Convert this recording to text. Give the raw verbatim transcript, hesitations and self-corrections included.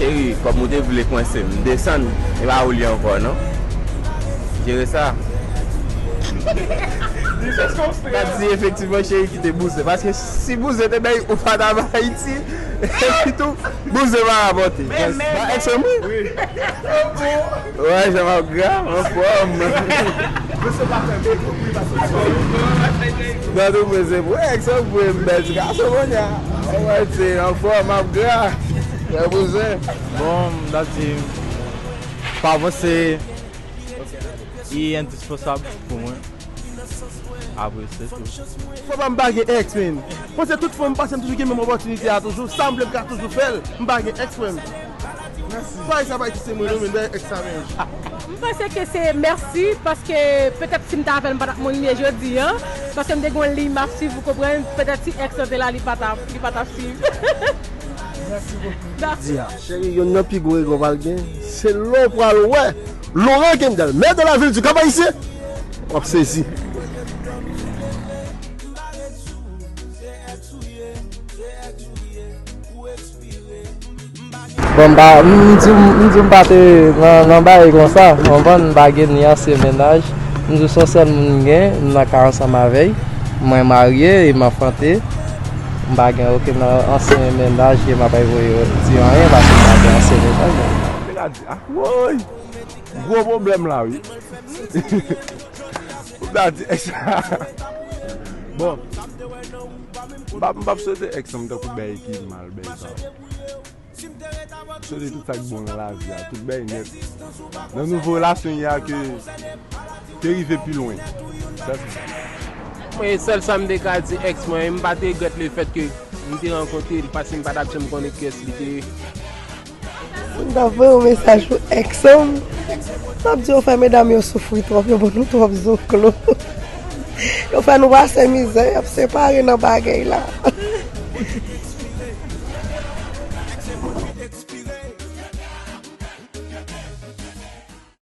Cheri, kòm ou te vle kwense m, desann, e pa ou li ankò, non. Jere sa. Sa di efektivman cheri kite bouzen. Paske si bouzen te bay ou pa t ap Ayiti, epi tou, bouzen pa rapòte. Ba ex mwen wi. Wè, jan m ap gra, anfòm. Nan tou mwen se pou ex mwen bèl ti gason kounye a. Wè, se anfòm, m ap gra. Fè bouzen. Bon, m ta di, pa panse li endispansab pou mwen. Apre, se tou. Fò pa m pa gen ex, men. Paske tout fwa m pase, m toujou gen menm opòtinite a toujou. Sa m vle, m ka toujou fè l. M pa gen ex, men. Mèsi. Bagay sa pa egziste, mwen, non, men, ex sa, men. M panse ke se mèsi, paske petèt si m ta avè l, m pa t ap moun li ye jodi a. Paske m te gen yon liy m ap swiv, ou konprann, petèt si ex lan te la, li pa t ap, li pa t ap swiv. Mèsi bokou. Di a. Cheri, youn nan pi gwo rega w pral gen, se lè w pral wè Laurent Kendall, maire de la ville du Cap-Haïtien, w ap sezi. Bon, m pa, m di, m di m pa te nan, nan bagay konsa, w konprann, m pa gen ni ansyen mennaj. M di w se yon sèl moun m gen, m nan ka ansanm avè l. Mwen marye e m anfante. M pa gen okenn ansyen mennaj ke m ap voye di anyen, paske m pa gen ansyen mennaj. Nèg la di, ah, woy! Gwo pwoblèm la, wi. Ou ta di, ex. Bon. M p ap, m p ap swete ex lan m tankou bèy ki mal, bèy sa. M swete tout sa k bon nan lavi a, tout bèy nèt. Nan nouvo relasyon y a ke, ke rive pi lwen. Sa se sa. Mwen, sèl sa m te ka di ex mwen, m pa t regrèt lefèt ke m te rankontre l, paske m pa t ap janm konnen kiyès li te ye. M t ap voye yon mesaj pou ex m. M ap di yo fè medam yo soufri twòp, yo ban nou twòp zoklo. Yo fè nou pase mizè, y ap separe nan bagay la.